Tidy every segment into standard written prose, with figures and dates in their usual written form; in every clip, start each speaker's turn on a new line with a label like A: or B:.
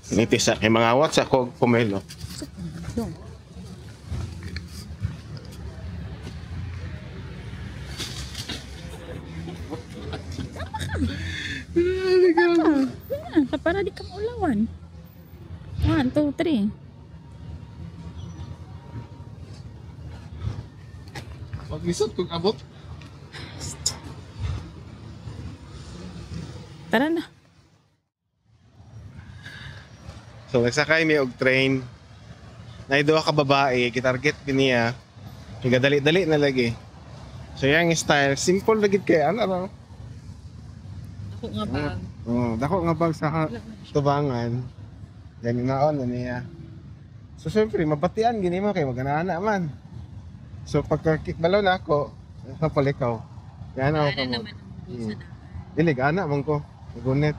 A: Nitisa kay mga awat sa kog pomelo.
B: Yan, para di ka maulawan. 1, 2, 3.
A: Paglisod kung abot.
B: Tara na.
A: So nagsakay mi og train. Naay duha ka babae, gitarget din niya. Kay dali-dali na lagi. So yang style, simple lagi kay ano ra.
B: Ako nga ba?
A: Oh, dako nga bag sa tubangan. Yan naon na niya. So syempre mabatian gini mo kay maganana man. So pagka balaw na ako, sa palikaw. Yan ako
B: Ana
A: kamot.
B: naman ang bulsa na.
A: Dili gana man ko. Gunit.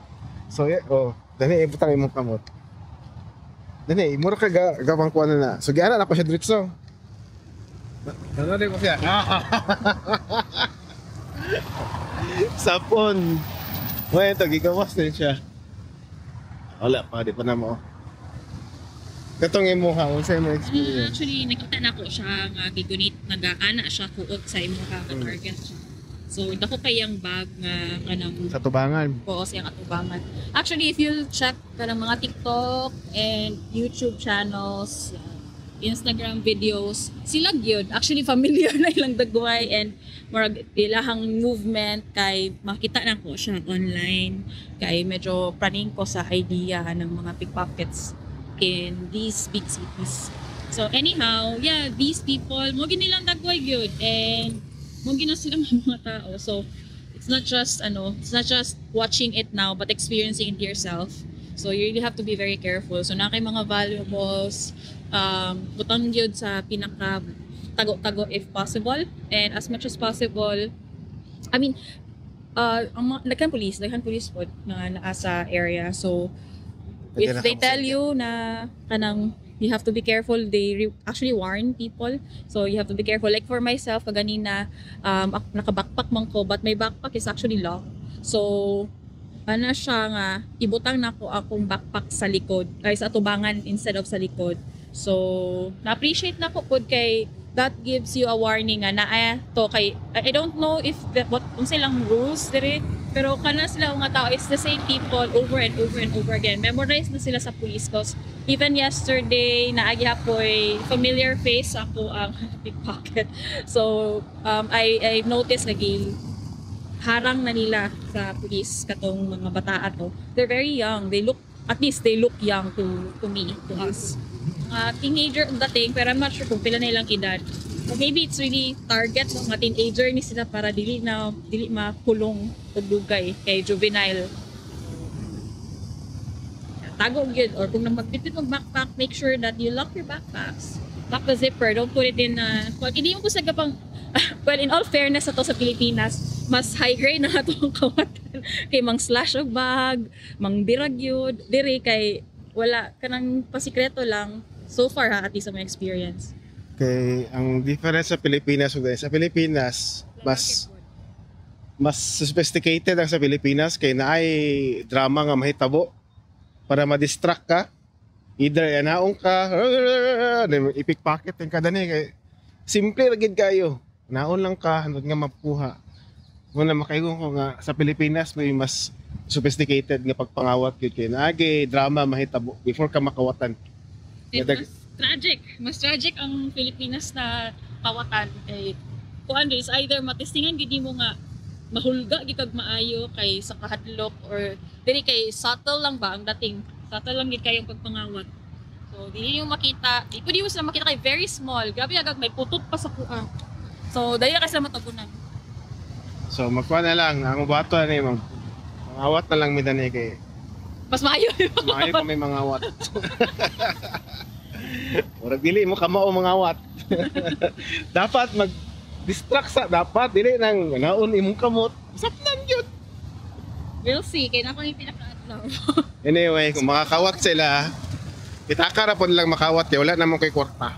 A: So yeah, oh, dali ibutang imong kamot. Dali, mura ka gawang kuan na. So giana na ko siya diretso. Dali ko siya. Sapon. Wait, ito, gigawas din siya. Wala pa, di pa na mo. Katong imuha, unsa imong experience?
B: Actually, nakita na ko siya nga gigunit, nag-ana siya kuot sa imuha nga target siya. So, dako kayang bag nga kanang
A: Sa tubangan.
B: po sa iyang atubangan. Actually, if you check kanang mga TikTok and YouTube channels, Instagram videos, sila gyud actually familiar na ilang dagway and murag ilahang movement kay makita na ko siya online kay medyo praning ko sa idea ng mga pickpockets in these big cities. So anyhow, yeah, these people mo nilang dagway gyud and mo gina silang mga tao. So it's not just watching it now but experiencing it yourself. So you really have to be very careful. So na kay mga valuables, butang gyud sa pinaka tago-tago if possible, and as much as possible, I mean, ang mga, daghan police po na naa sa area. So
A: Pwede
B: if
A: na
B: they
A: ka
B: tell
A: mosakyan.
B: you na kanang you have to be careful, they actually warn people. So you have to be careful. Like for myself, kaganina, naka-backpack man ko, but my backpack is actually locked. So ana siya nga ibutang nako akong backpack sa likod, ay sa atubangan instead of sa likod. So na-appreciate nako pud kay that gives you a warning nga naa to kay I don't know if the, what unsa silang rules dire, pero kana sila nga tao is the same people over and over and over again. Memorize na sila sa police cause even yesterday naagi hapoy familiar face ako ang pickpocket. So I noticed lagi harang na nila sa police katong mga bataa to. They're very young. They look, at least they look young to me, to us. Teenager ang dating, pero I'm not sure kung pila na ilang edad. Or maybe it's really target ng mga teenager ni sila para dili makulong og dugay kay juvenile. Tago gyud, or kung magbitbit mag backpack, make sure that you lock your backpacks. Lock the zipper, don't put it in well, hindi mo ko sa gapang well, in all fairness ato sa Pilipinas, mas high grade na ato ang kawatan kay mang slash og bag, mang dirag yun. Diri kay wala kanang pasikreto lang so far ha, at least sa my experience.
A: Kay ang difference sa Pilipinas ug sa Pilipinas, mas mas sophisticated ang sa Pilipinas kay naay drama nga mahitabo para ma-distract ka. Either anaong ka, i-pickpocket ka dani kay simple ra gid kayo. Naon lang ka, hantod nga makuha. Muna makaigon ko nga sa Pilipinas may mas sophisticated nga pagpangawat gyud kay naagi drama mahitabo before ka makawatan.
B: And mas tragic. Mas tragic ang Pilipinas na kawatan kay kuan is either matestingan gid mo nga mahulga gid kag maayo kay sa kahadlok or dili kay subtle lang ba ang dating. Subtle lang gid kayong pagpangawat. So dili yung makita, di pwede mo sila makita kay very small. Grabe agag may putot pa sa kuha. So dali na kay sila matagunan.
A: So magkuha na lang ang bato ni mag mangawat na lang mi dani kay
B: mas maayo.
A: Maayo pa may mangawat. Murag dili mo kamao mangawat. Dapat mag distract sa dapat dili nang naon imong kamot. Sapnan gyud.
B: We'll see kay na ko yung pinaka-adlaw.
A: Anyway, kung makakawat sila, itaka ra pud lang makawat kay wala namon kay kwarta.